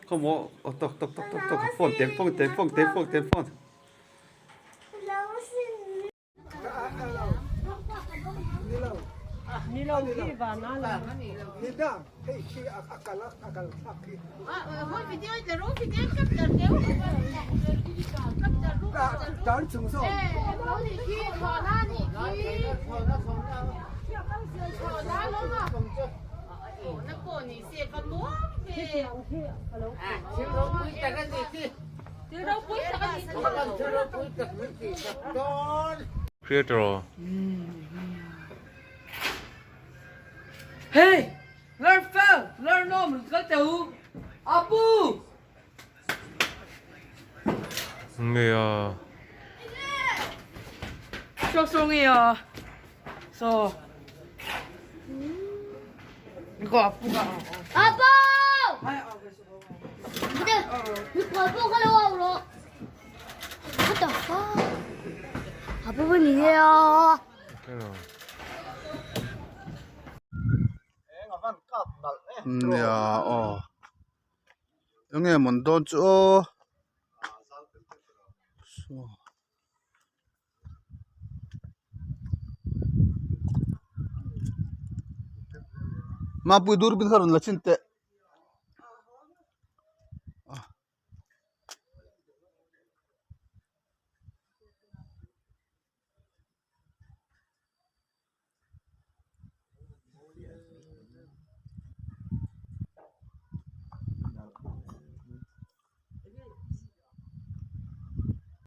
Khaw maw aw tawk tawk tawk tawk tawk phone tem phone tem phone tem phone tem phone. Creator Hey! Learn fel! Learn nom! Kal teh u! Apu! Nge a? So so nge a? So. Ko apu ka. Apu! What the fuck? Apu ba ni nge a? Nia aw enge mawn dawn chu aw mapui durbin kha rawn la chin teh.